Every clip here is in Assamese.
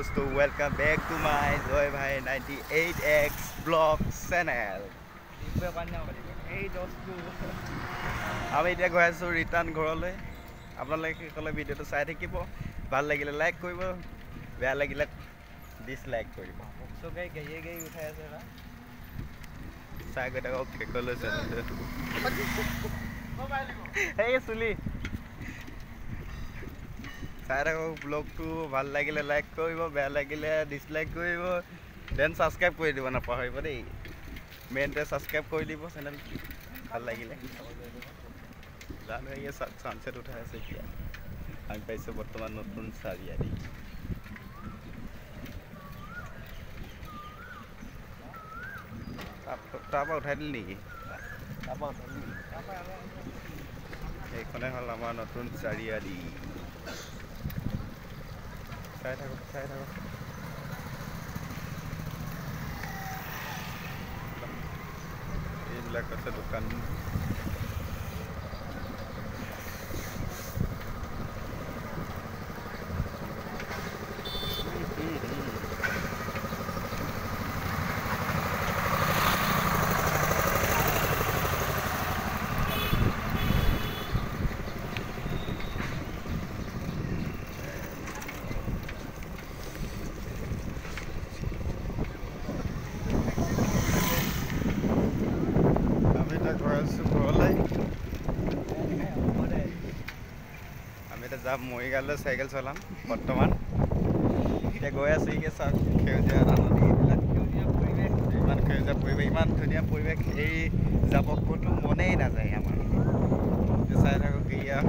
দোস্তো, welcome back to my Joy ভাই 98X blog channel. আমি এতিয়া গৈ আছোঁ ৰিটাৰ্ণ ঘৰলৈ। আপোনালোকে ক'লে ভিডিঅ'টো চাই থাকিব, ভাল লাগিলে লাইক কৰিব, বেয়া লাগিলে ডিছলাইক কৰিব। চাই গৈ থাকক শেষলৈ চেনেলটো। এই চুলি চাই থাকক ব্লগটো, ভাল লাগিলে লাইক কৰিব, বেয়া লাগিলে ডিছলাইক কৰিব, then subscribe কৰি দিব নাপাহৰিব দেই। মেইনটোৱে ছাবস্ক্ৰাইব কৰি দিব চেনেল, ভাল লাগিলে। জানো এই ছানছেট উঠাই আছে এতিয়া। আমি পাইছোঁ বৰ্তমান নতুন চাৰিআলি। তাৰপৰা উঠাই দিলি নেকি? এইখনে হ'ল আমাৰ নতুন চাৰিআলি। চাই থাকক, চাই থাকক। এইবিলাক আছে দোকান। আমি এতিয়া যাম মৰিগাঁৱলৈ, চাইকেল চলাম বৰ্তমান। এতিয়া গৈ আছোঁ। এতিয়া চাওক সেউজীয়া ধাননি, এইবিলাক সেউজীয়া পৰিৱেশ, ইমান সেউজীয়া পৰিৱেশ, ইমান ধুনীয়া পৰিৱেশ, এই যাব ক'তো মনেই নাযায় আমাৰ। এতিয়া চাই থাকক, এয়া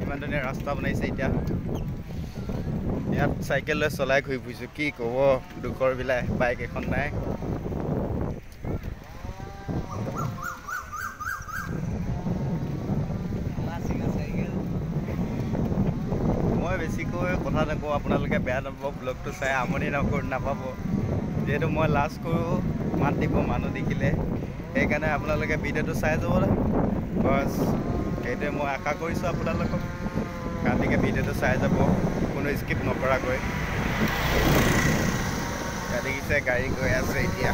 ইমান ধুনীয়া ৰাস্তা বনাইছে। এতিয়া ইয়াত চাইকেল লৈ চলাই ঘূৰি ফুৰিছোঁ, কি ক'ব দুখৰ বিলাই, বাইক এখন নাই। মই বেছিকৈ কথা নকওঁ, আপোনালোকে বেয়া নাপাব, ব্লগটো চাই আমনি নাপাব। যিহেতু মই লাজ কৰোঁ মাত দিব মানুহ দেখিলে, সেইকাৰণে আপোনালোকে ভিডিঅ'টো চাই যাব, বাছ সেইটোৱে মই আশা কৰিছোঁ আপোনালোকক। গতিকে ভিডিঅ'টো চাই যাব কোনো স্কিপ নকৰাকৈ। দেখিছে গাড়ী গৈ আছে এতিয়া।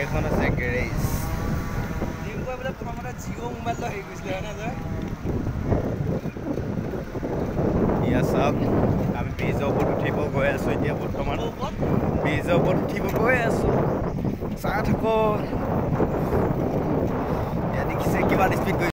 এইখন আছে গেৰেজ। ইয়াত চাওক, আমি ব্ৰিজৰ ওপৰত উঠিব গৈ আছোঁ এতিয়া বৰ্তমান। ব্ৰিজৰ ওপৰত উঠিব গৈ আছোঁ, চাই থাকক। ইয়াত দেখিছে কিমান স্পীড গৈ